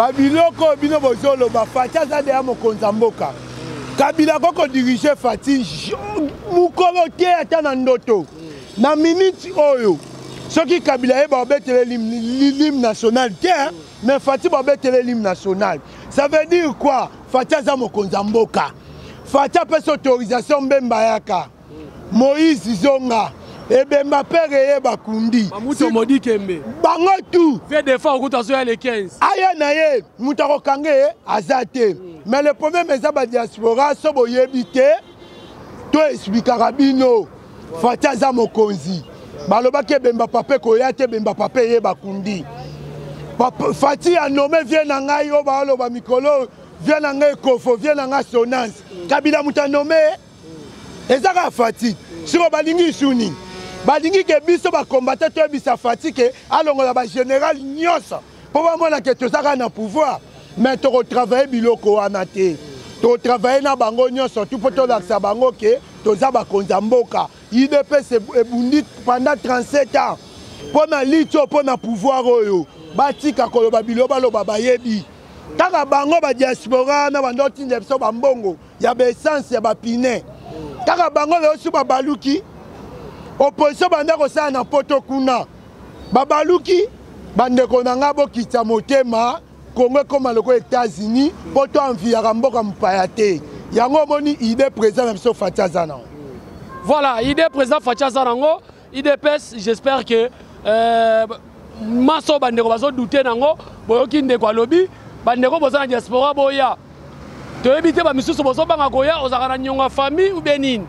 Babiloko oyo bino bozoloba, Fatshi aza deya mokonzi ya mboka. Kabila akoki kodirige Fatshi mokolo te, ata na ndoto. Na minute oyo, soki Kabila ye babetele l'hymne national te, mais Fatshi babetele l'hymne national. Ça veut dire quoi? Fatshi aza mokonzi ya mboka. Fatshi apesi autorisation, Mbemba yaka, Moïse zonga, ebemba pere ye bakundi. Bamutu Modikembe. Bango tu. Ve des fois okuta azoya le 15. Aya na ye, moto akokanga ye aza te. Mais le problème eza badiaspora, so boyebi te, to explikaka bino. Fatshi aza mokonzi. Balobaki ebemba papa ekoya te, ebemba papa eye, bakundi. Fatshi anome vie na ngai oyo baoloba mikolo, vie na ngai ekofo, vie na ngai sonance. Kabila moto anome eza kaka Fatshi. Siko balingi isu nini? Balingi ke biso bakombata toyebisa Fatshi ke alongola bagénéral nyonso mpo bamona ke toza kaka na pouvoir. Mais tokotravaille biloko wana te, totravaille na bango nyonso tu mpo tolakisa bango ke toza bakonzi ya mboka. UDPS ebundi pendant 37 ans mpo na litio, mpo na pouvoir oyo. Batika koloba bilo baloba, bayebi kaka bango badiaspora na bando otinda biso bambongo ya baessence, ya bapine. Kaka bango lelo so babaluki opposition, banda kosala na poto kuna, babaluki. Bandeko na ngai, bokitisa motema. Kongo ekóma lokola États-Unis mpo to enviaka mboka mopaya te. Yango omoni idée président na biso Fatshi aza nango. Voilà, idée président Fatshi aza nango, UDPS. J'espère que maso bandeko bazodute nango, boyoki ndeko alobi. Bandeko boza na diaspora, boya. Toyebi te, bamisusu bozobanga koya, ozalaka na niongo ya famille ou bien nini.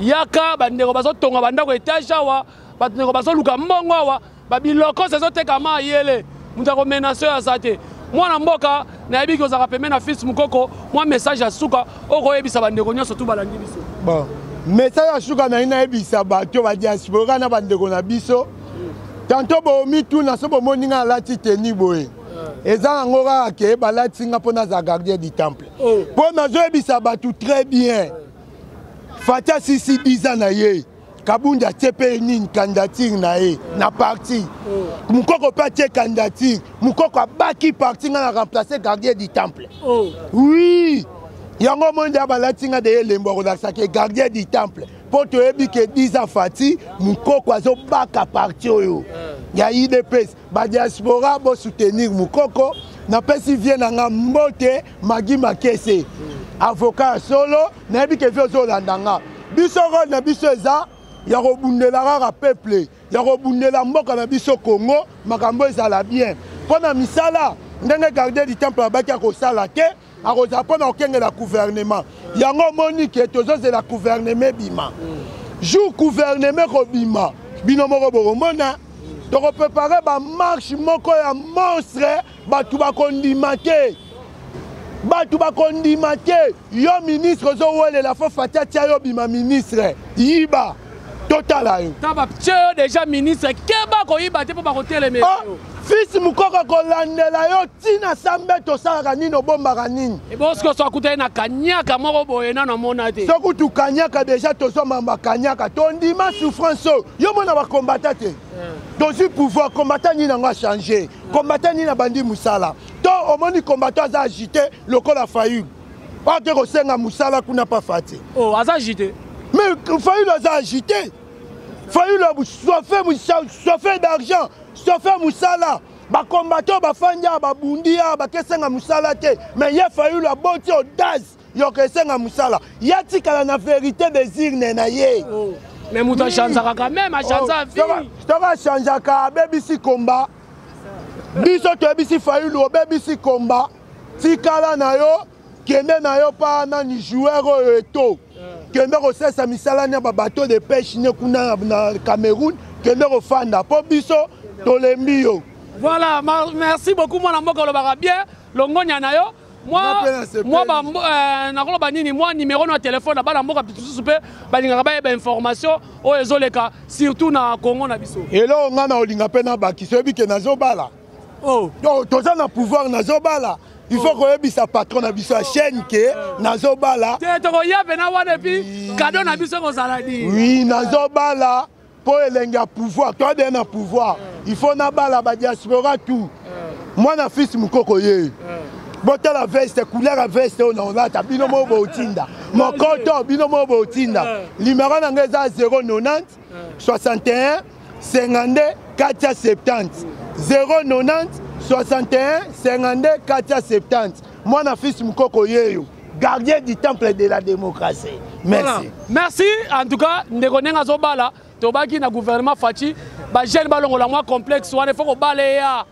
Yaka, bandeko bazotonga bandako étage awa, bandeko bazoluka mbongo awa, babiloko ezotekama ayele, moto akomenase oyo aza te. Mwana mboka, nayebi ke ozalaka pembe na fils Mokoko. Mwa message ya suka oyo koyebisa bandeko nyonso tu balandi biso. Bon, message ya suka nayi nayebisa bato badiaspora na bandeko na biso, tanto bomituna so bomoni nga alati teni boye, eza yango kaka ke balati nga mpo naza gardien du temple, mpo nazoyebisa bato très bien. Fatshi asisi 10 ans na ye. Kabund atie mpe nini, candidature na ye na parti. Mokoko mpe atie candidature. Mokoko abaki parti, nga na remplace gardien du temple. Oui, yango omoni nde balati nga de elembo ya kolakisa ke gardien du temple, mpo toyebi ke 10 ans Fatshi, Mokoko azobaka parti oyo ya UDPS. Badiaspora, bosoutenir Mokoko. Napesi vie na nga mbote, Magi Makese, avocat ya solo. Nayebi ke vie ozolanda nga. Biso, role na biso eza ya kobundela kaka peuple, ya kobundela mboka na biso Congo, makambo ezala bien. Mpo na misala, ndenge gardien du temple abaki akosala te, akozala mpo na kokengela gouvernement. Yango omoni ke tozozela gouvernement ebima. Jour gouvernement ekobima, bino moko bokomona tokoprépare bamarche moko ya monstre. Bato bakondima te, bato bakondima te. Yo ministre ozowelela, fo Fatshi atia yo, bima ministre, yiba, totala yo. Ta batie yo déjà ministre, keba koyiba te mpo bakotelemela yo. Fils Mokoko kolandela yo ntina sambe, tosalaka nini, obombaka nini? Ebosiko so akutani na kanyaka moko boye, nano amona te. Soki tukanyaka déjà, tozomamba kanyaka, tondima souffrance oyo. Yo mona bakombata te, tozwi pouvoir, kombata nini yango achange? Kombata nini abandi mosala? To omoni combattant aza agité lokola Fayulu oyo ake kosenga mosala kuna pa Fatshi? Oh, aza agité. Mais Fayulu aza agité. Fayulu soife d'argent, soife mosala. Bakombato bafandi awa, babundi awa, bakesenga mosala te. Mais ye Fayulu aboti audace yoka esenga mosala. Ye atikala na vérité des urnes na ye. Oh. Mais moto achangeaka quand même, achange oh. Vie soki achangeaka, abebisi komba. Biso toyebisi Fayulu, obebisi komba, tikala na yo, kende na yo pa nani, joueur oyo eto, kende kosesa misala na babateau de pêche ne kuna na Cameroun, kende kofanda mpo biso tolembi yo. Voilà, merci beaucoup mwana mboka, olobaka bien, longonya na yo. Mwa ba nakoloba nini, mwa numéro na telefone na bana mboka misusu mpe balingaka bayeba information oyo ezoleka, surtout na Congo na biso. Eloko ngai na olinga mpe nabakisa, oyebi ke nazobala. Oh. Toza na pouvoir, nazobala. Il faut koyebisa patron na biso ya chaîne ke nazobala. Te, tokoya pena wana, et puis cadeau na biso ekozala di. Oui, nazobala mpo elenge ya pouvoir, toadeye na pouvoir, il faut nabala. Badiaspora tout. Mwana fils Mukoko ye. Botala veste, couleur ya veste oyo naolata, bino moko botinda. Mokoto, bino moko botinda. Numéro na ngai eza 090 61 52 470. 090 61 52 470. Mwana fils Mukoko yeyo. Gardien du temple de la démocratie. Merci. Voilà. Merci en tout cas ndeko ndenge azobala tobaki na gouvernement Fatshi ba jeune balongola mwa complexe wana il faut kobala eya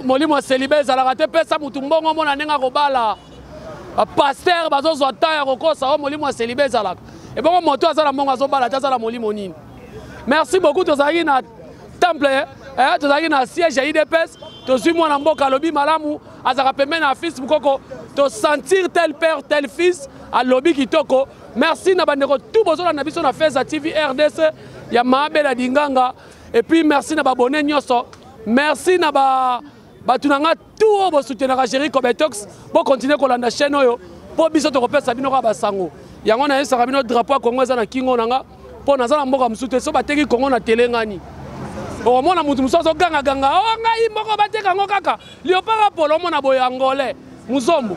molimo ya celibat ezalaka te, pesa mutu mbongo omona ndenge akobala. Ba pasteur bazozwa temps ya kokosa oyo molimo ya celibat ezalaka. Ebongo moto aza na mbongo azobala te, aza na molimo nini? Merci beaucoup. Tozalaki na temple, tozalaki na siège ya UDPS, tozwi mwana mboka alobi malamu, azalaka pembeni na fils Mukoko, tosentir tel père tel fils, alobi kitoko. Merci na bandeko tout bozolanda biso na Feza TV RDC ya Maabela Dinganga. Et puis merci na babone nyonso, merci na ba bato na nga tout oyo bosoutenaka Géri Cobetox. Bokontinue kolanda chaîne oyo mpo biso tokopesa bino kaka basango yango. Nayebisaka bino, drapeau ya Congo eza na kingo na nga mpo naza na mboka mosusu te. So bateki Congo na telengani, okomona motu mosusu azogangaganga o ngai moko bateka yango kaka léopard apolo. Omona boye angolais muzombo,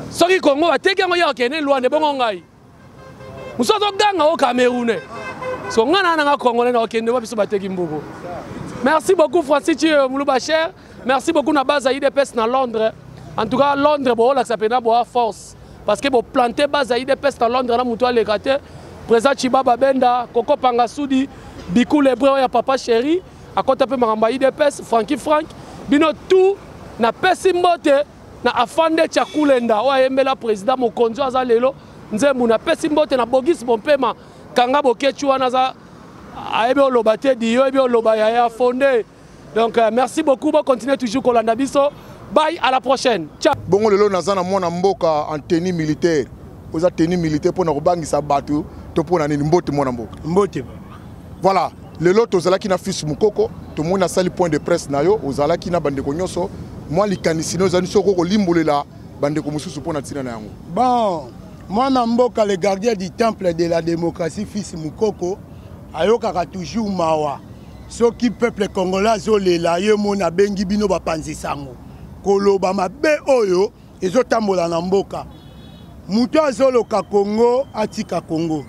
soki Congo bateki yango, ye akende Lwanda. Ebongo ngai mosusu azoganga o Camerounais, so ngai na nanga congolais na okende wa biso bateki mbuku. Merci beaucoup Francis Muluba cher, merci beaucoup na base ya UDPS na Londres. En tout cas Londres boolakisa mpena boa force parce que boplante base ya UDPS na Londres na motu aleka te. Président Chibaba Benda, Koko Panga Sudi, Biku Lebre oyo ya papa chéri akɔta mpe makambo ya UDPS, Franki Frank, bino tout napesi mbote. Na afande Tchakulenda oyo ayembela président mokonzi oyo aza lelo nzembu, napesi mbote. Na Bogis Bompema kanga bokechu wana aza ayebi oloba te, diyo ayebi oloba ya fonde. Donc merci beaucoup, bocontinue toujours kolanda biso. Bye, à la prochaine, ciao. Bongo lelo naza na mwana mboka en tenue militaire. Oza tenue militaire mpona kobangisa bato to mpona nini? Mbote mwana mboka. Mbote. Voilà, lelo tozalaki na fils Mukoko, tomoni asali point de presse na yo, ozalaki na bandeko nyonso. Mwa likanisi no ezali soki okolimbolela bandeko mosusu mpona ntina na yango. Bon, mwana mboka, le gardien du temple de la démocratie fils Mukoko ayokaka toujours mawa soki peuple congolais azolela. Ye moni abengi bino bapanzi sango koloba mabe oyo ezotambola na mboka. Moto azoloka Kongo atika Kongo.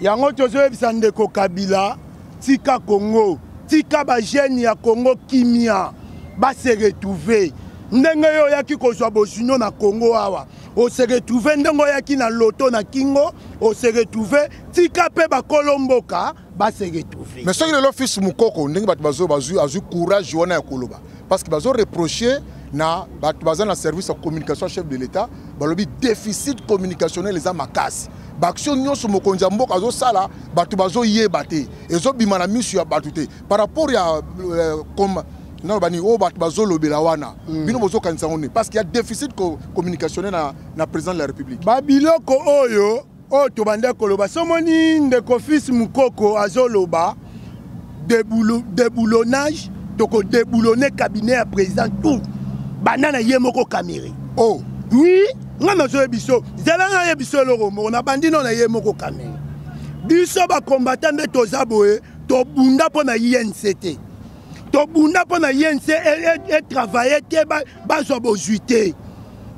Yango tozoyebisa ndeko Kabila: tika Kongo, tika bajeune ya Kongo kimia base retrouve. Ndenge yo oyaki kozwa bozwino na Kongo awa, ose retrouve. Ndenge oyaki na loto na kingo, ose retrouve. Tika mpe bakolo mboka base retrouve. Mais soki lelo fils Mukoko, ndenge bato bazo bazwi, azwi courage wana ya koloba, parce que bazo reproche na bato baza na service ya communication chef de l'État, balobi déficit communicationnel eza makasi, baaction nyonso mokonzi ya mboka azosala bato bazoyeba te, ezobima na miso ya bato te par rapport ya comme naloba nini oyo bato bazolobela wana. Bino bozokanisa yango nini? Parce qu'il y a déficit communicationnel na président de la République. Babiloko oyo tobanda koloba, somoni ndeko fils Mukoko azoloba déboulonnage, tokodéboulonne cabinet ya président tout banda na ye moko Kamerhe. Oh. Oui, nga nazoyebi biso, zela nayebi biso eloko moko na bandi no na ye moko Kamerhe. Biso bacombattant nde toza boye, tobunda mpo na UNC te, tobunda mpo na UNC etravaille te, bazwa bozwi te.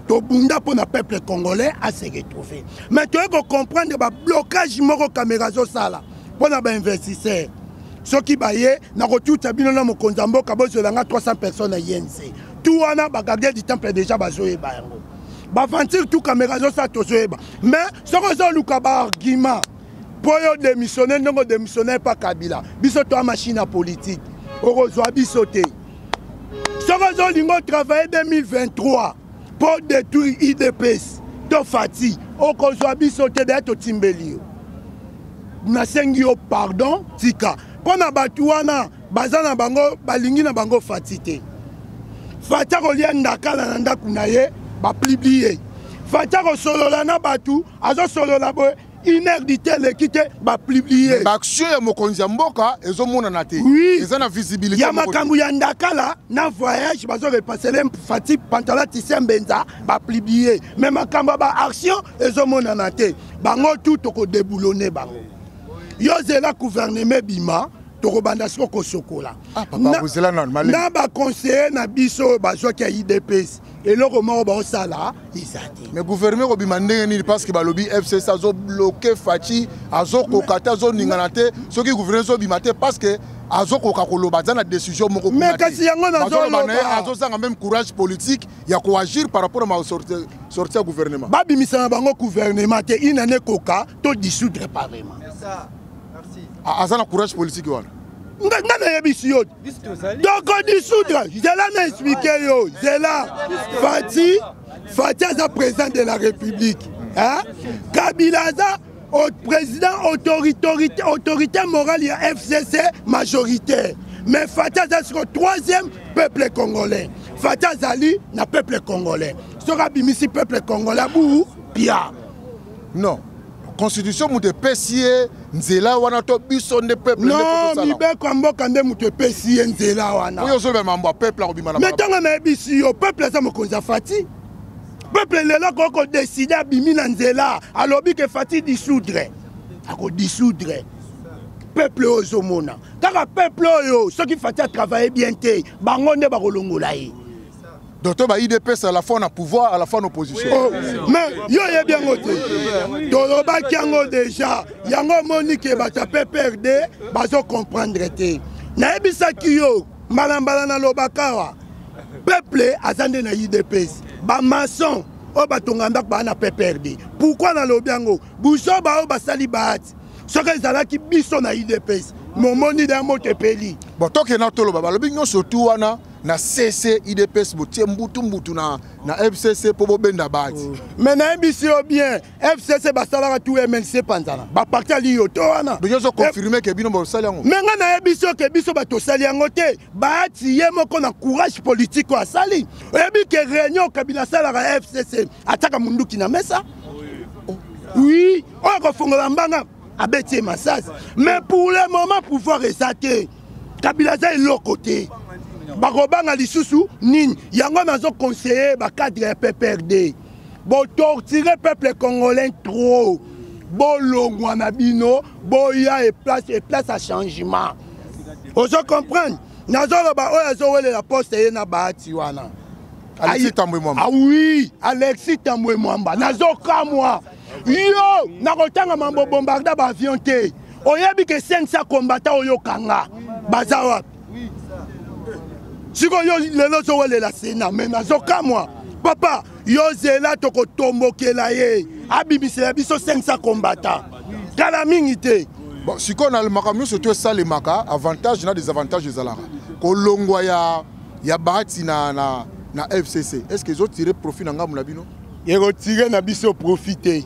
Tobunda mpo na peuple congolais ase retrouver. Mais toye kocomprendre bablocage moko Kamerhe azosala mpo na bainvestisseur. Soki baye na kotuta bino na mokonzi ya mboka, bozwela nga 300 personnes ya UNC tout wana, bagardien du temple déjà bazoyeba yango. Baventure tout Kamerhe azosala, tozoyeba. Mais soki ozoluka baargument mpo yo démissionne ndenge odémissionne pa Kabila, biso toya machine ya politique, okozwa biso te. Soki ozolinga otravaille 2023 mpo détruire UDPS to Fati, okozwa biso te. Daya totimbeli yo, nasengi yo pardon, tika mpo na bato wana baza na bango, balingi na bango Fati te. Fati akolia ndakala na ndako na ye, bapublie. Fati akosolola na bato, azosolola boye, une heure du temps eleki te, bapublie. Baaction ya mokonzi ya mboka ezomonana te. Oui. Eza na visibilité ya moko te. Makambo ya ndakala na voyage, bazorepasele Fati pantalon tisi mbenza, bapublie. Mais makambo ya baaction ezomonana te. Bango tu tokodéboulonne bango. Yo zela gouvernement bima. Tokobanda siko kosokola. Ah, papa, bozela nanu, malemi. Na baconseiller na biso oyo bazwaki ya UDPS, eloko moko baosala eza te. Mais gouvernement ekobima ndenge nini? Parce que balobi FCC azobloke Fatshi, azokoka te, azoningana te. Soki gouvernement ezobima te, parce que azokoka koloba, aza na décision moko kuna Mais te. kasi yango Bazoloba na ye, nazoloba. azozanga même courage politique ya koagir par rapport à ma sortie ya gouvernement. Babimisa na bango gouvernement te, inane ekoka to dissoudre parlement. Ah, aza na courage politique wana. Nga nayebisi yo, toko dissoudre. Zela na explike yo, zela. Fatshi aza président de la République, hein? Kabila aza président autorité morale ya FCC majoritaire, mais Fatshi aza siko troisième peuple congolais. Fatshi azali na peuple congolais. Soki abimisi peuple congolais, abu pia. Non, constitution moto epesi ye nzela wana to biso nde peuple nde Non, faut tosala? mibeko ya mboka nde moto epesi ye nzela wana. Oyo ozoloba mambo ya peuple akobima na Mais balabala. ntango nayebisi yo, peuple aza mokonzi ya Fatshi. Peuple lelo akoki kodeside, abimi na nzela, alobi ke Fatshi dissoudre, akodissoudre. Peuple oyo ozomona kaka peuple oyo, soki Fatshi atravaille bien te, bango nde bakolongola ye. Docteur, ba UDPS à la fois na pouvoir, à la fois na opposition. Oh, mais yo oyebi yango te, tolobaki yango déjà. Yango omoni ke bato ya PPRD bazocomprendre te. Nayebisaki yo mbala mbala, nalobaka awa, peuple aza nde na UDPS, bamaçon oyo batonga ndako baa na PPRD. Pourquoi nalobi yango? Buzoba oyo basali Bahati, soki ezalaki biso na UDPS, momoni da moto epeli. Bon, tokenda toloba, balobi nyonso tu wana na CC UDPS botie mbutu mbutu na FCC mpo bobenda Bahati. Mais nayebisi yo bien, FCC basalaka tu MLC panzana, baparti ali yo to wana. Donc ozo confirme ke bino bosali yango? Me ngai nayebisi yo ke biso bato tosali yango te. Bahati ye moko na courage politique oyo asali, oyebi ke réunion Kabila asalaka FCC, atiaka munduki na mesa. Oui, oyo akofongola mbanga, abeti ye masasi. Mais pour le moment pouvoir eza te, Kabila aza eloko te, bakobanga lisusu nini? Yango nazoconseille bacadre ya PPRD, botortire peuple congolais trop, bolongwa na bino, boya eplace, eplace ya changement. Ozo comprendre? Nazoloba oyo azowelela poste ye na Bahati wana. Alexis Tambwe Mwamba. Ah oui, Alexis Tambwe Mwamba, nazokamwa yo nakotanga mambo bombarda baavion te. Oyebi ke 500 combattant oyokanga baza wapi sikoyo? Lelo ozowelela Sénat, mais nazokamwa papa yo. Zela, tokotombokela ye, abimisela biso 500 combattant kala mingi te. Bon, sikoyo na makambo nyonso to esalemaka, avantage na désavantage ezalaka. Kolongwa ya Bahati na FCC, est ce que ezotire profit na ngambo na bino? Ekotire na biso profit te,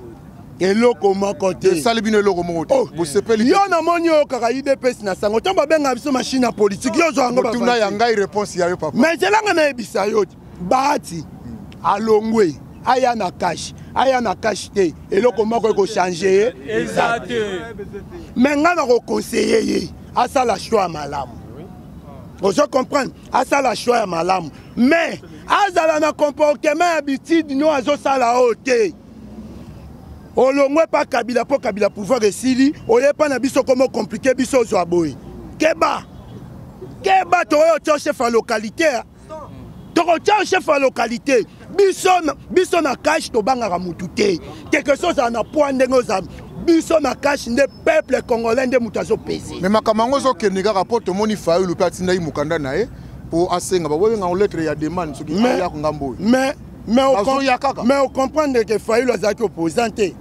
eloko moko te. Esali bino eloko moko te? Oh, Bosepeli? Yo namoni oyo kaka UDPS na sango, ntango babengaka biso machine ya politique, yo ozwa yango. Tuna ya ngai, réponse ya yo, papa. Mais zelanga, nayebisa yo te, Bahati alongwe, aya na CACH, aya na CACH te, eloko moko ekochange ye eza te. Mais ngai nakoconseille ye asala choix ya malamu. Ozo comprendre? Asala choix ya malamu, mais azala na comportement ya habitude no azosala oyo te. Olongwe pa Kabila mpo Kabila pouvoir esili, oye pa na biso komo compliqué biso, ozwa boye. Keba, keba, toyo otya chef ya localité, tokotya chef ya localité. Biso na CACH tobangaka mutu te. Quelque chose ozala na poids ndenge ozala, biso na CACH nde peuple congolais nde moto azopese. Mais makambo yango ezokende kaka mpo tomoni Fayulu mpe atindaki mokanda na ye mpo asenga babobenga lettre ya demande soki aya ngambo oyo. Mais Bazoya kaka. Mais ocomprendre que Fayulu azalaki opposant te,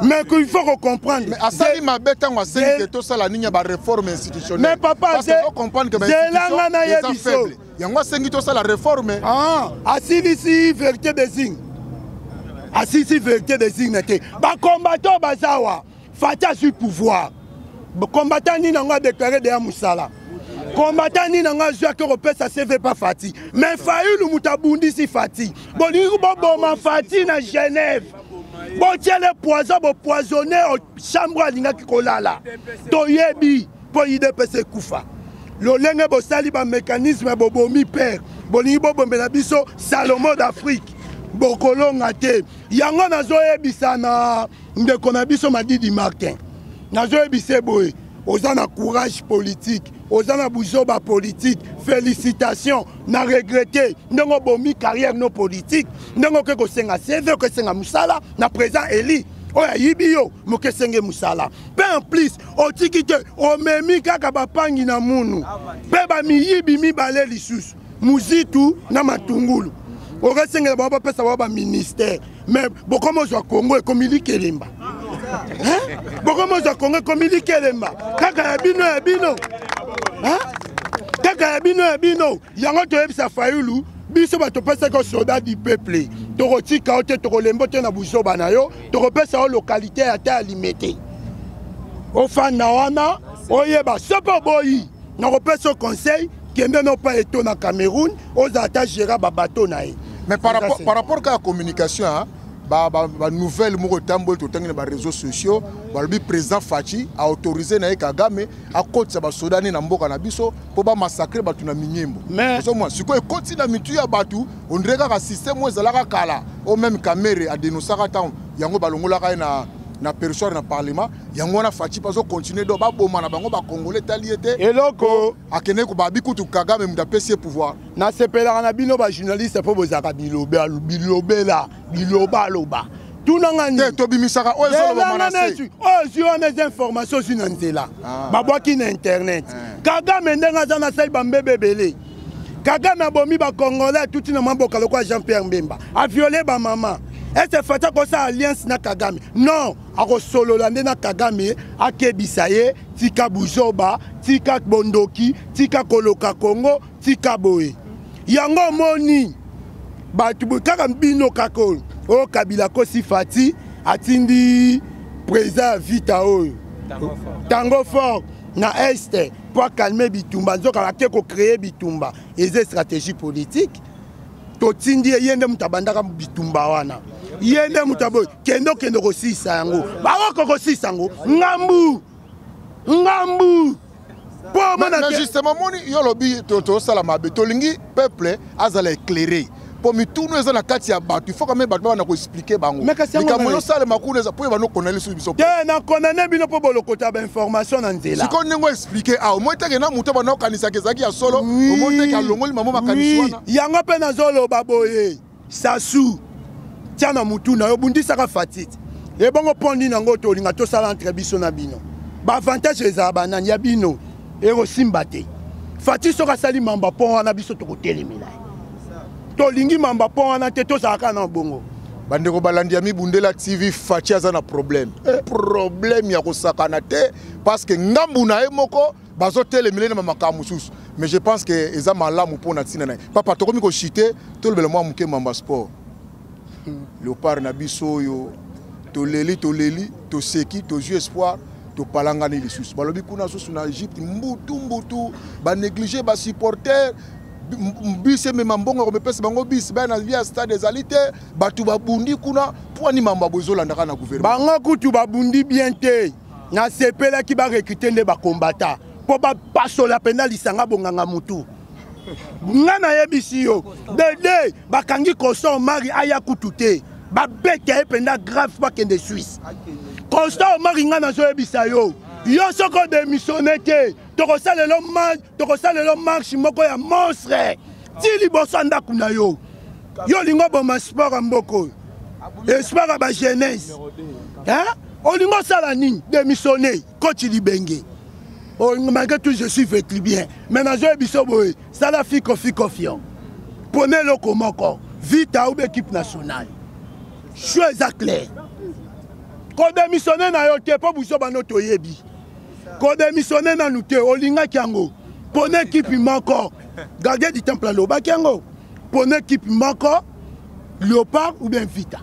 mais qu'il faut comprendre. Mais asali mabe ntango asengi ke tosala nini ya baréforme institutionnelle? Mais papa, Parce que comprendre que zelanga na bainstitution eza yebi so. faible, yango asengi tosala réforme. Ah, asilisi vérité des urnes, asilisi vérité des urnes te. Bacombattant baza awa, Fatshi azwi pouvoir, combattant nini yango adéclaré deya mosala? Combattant nini yango azwaki kopesa CV pa Fatshi? Mais Fayulu moto abundisi Fatshi, bolingi boboma Fatshi na Genève, botiele poison, bopoisonne chambre alingaki kolala. Toyebi mpo UDPS ekufa lolenge bosali bamécanisme, bobomi père, bolingi bobombela biso Salomo d'Afrique, bokolonga te. Yango nazoyebisa na ndeko na biso Madidi Martin, nazoyebisa ye boye. Oza na courage politique, oza na buzoba politique. Félicitation, na regrette ndenge obomi carrière no politique, ndenge oke kosenga CV, oke senga musala na président Eli oyo ayibi yo moke esenge mosala. Mpe en plus otiki te, omemi kaka bapangi na munu mpe bamiyibi mibale lisusu, Muzitu na Matungulu. Okesengela bango bapesa bango baministère, mais bokomi ozwa Kongo ekomi likelemba, bokomi ozwa Kongo ekomi likelemba kaka ya bino ya bino, kaka ya bino ya bino. Yango toyebisa Fayulu, biso bato topesaki soldat du peuple, tokotika yo te, tokolembo te na buzoba na yo, tokopesa yo localité ata ya Limete, ofanda wana oyeba. Soki oboyi, nakopesa yo conseil, kende no pa eto na Cameroun, ozala ata gérant babato na ye. Mais par rapport kaka communication, hein, ba nouvelle moko etamboli, totangi na baréseaux sociaux, balobi président Fatshi aautorise na ye Kagame akotisa basoda ne na mboka na biso mpo bamassacre bato na Minyembo. Ozomona sikoyo ekoti na mitu ya bato, on dirait kaka système oyo ezalaka kala, oyo même Kamerhe adénonçaka ntango yango balongolaka ye na perchoir na parlement. Yango wana Fatshi mpe azocontinue do baboma na bango bakongole, etali ye te. Eloko akende babi kutu Kagame moto apesi ye pouvoir. Nasepelaka na bino bajournaliste mpo bozalaka bilobela, bilobaloba. Tunanga. Te, tobimisaka oyo ezolobama na se. Oyo ozwi wana eza information ozwi na nzela, babwaki na internet. Kagame ndenge aza nasali bambebe ebele. Kagame abomi bacongolais, atuti na maboka lokola Jean Pierre Mbemba, aviole bamama. Ese Fatshi akosala alliance na Kagame? Non, akosolola nde na Kagame, akebisa ye: tika buzoba, tika bondoki, tika koloka Kongo, tika boye. Yango omoni bato kaka bino kaka oyo oyo Kabila akosi Fatshi, atindi président ya Vita oyo Tango Fort na Est mpo acalmer bitumba, nzoka ake kocréer bitumba. Eza stratégie politique. Totindi ye, ye nde moto abandaka bitumba wana, ye nde moto aboyi. Kende, okende kosilisa yango, bakoka kosilisa yango ngambu ngambu. Mpo omona justement, moni yo olobi tosala mabe, tolingi peuple azala éclairé mpo mitunu eza na kati ya bato. Il faut quand même bato babanda koexpliquer bango likambo ezosalema kuna, eza mpo ye banokona lisusu biso. Te, nakondane bino mpo bolokota bainformation na nzela. Sikoyo ndenge oexpliquer awa, omoi teke na moto banda okanisaka ezalaki ya solo, omoi teke alongoli mamo makanisi wana. Yango mpe nazoloba boye: Sasu, tia na mutu na yo, bundisaka Fatshi. Ebongo mpo nini yango tolinga tosala entre biso na bino baavantage ezala banani ya bino? Ekosimba te. Fatshi soki asali mamba mpo wana, biso tokotelemela ye. Tolingi mamba mpo wana te, tozalaka na bongo. Bandeko balandi ya Mibundela TV, Fatshi aza na problème, problème ya kosakana te, parce que ngambu na ye moko bazotelemela na makambo mosusu. Mais je pense que eza malamu mpo na ntina na ye. Papa, tokomi koshite, tolobela mwa moke mamba sport. Léopard na biso oyo toleli, toleli, toseki, tozwi espoir, topalangani lisusu. Balobi kuna susu na Egypte mbutu mbutu, banéglige basupporter, bus emema mbongo komepesa bango bus baya na via stade ezali te. Bato babundi kuna mpo ani mambo boye ezolandaka na gouvernement. Bango kutu babundi bien te. Nasepelaki barecruter nde bakombata mpo bapasola mpenza lisanga bonganga mutu. Nga nayebisi yo, dede bakangi Constant Omari, aya kutu te, babeta ye mpenza grave, bakende Suisse. Constant Omari, nga nazoyebisa yo, yo soki odémissionne te, tokosalela marche moko ya monstre ti liboso ya ndako na yo. Yo olingi oboma sport ya mboka oyo, espoir ya bajeunesse, olingi osala nini? Démissionne, coach Libenge. Malgré tout, je suis véclubien, mais nazoyebi biso boye: sala fiko fiko fion, pona eloko moko, Vita ou équipe nationale. Choix eza clair. Kodémissionne na yo te, mpo biso bano toyebi kodémissionne nanu te. Olingaki yango, pona équipe moko. Gardien du temple alobaki yango: pona équipe moko, Léopard ou bien Vita.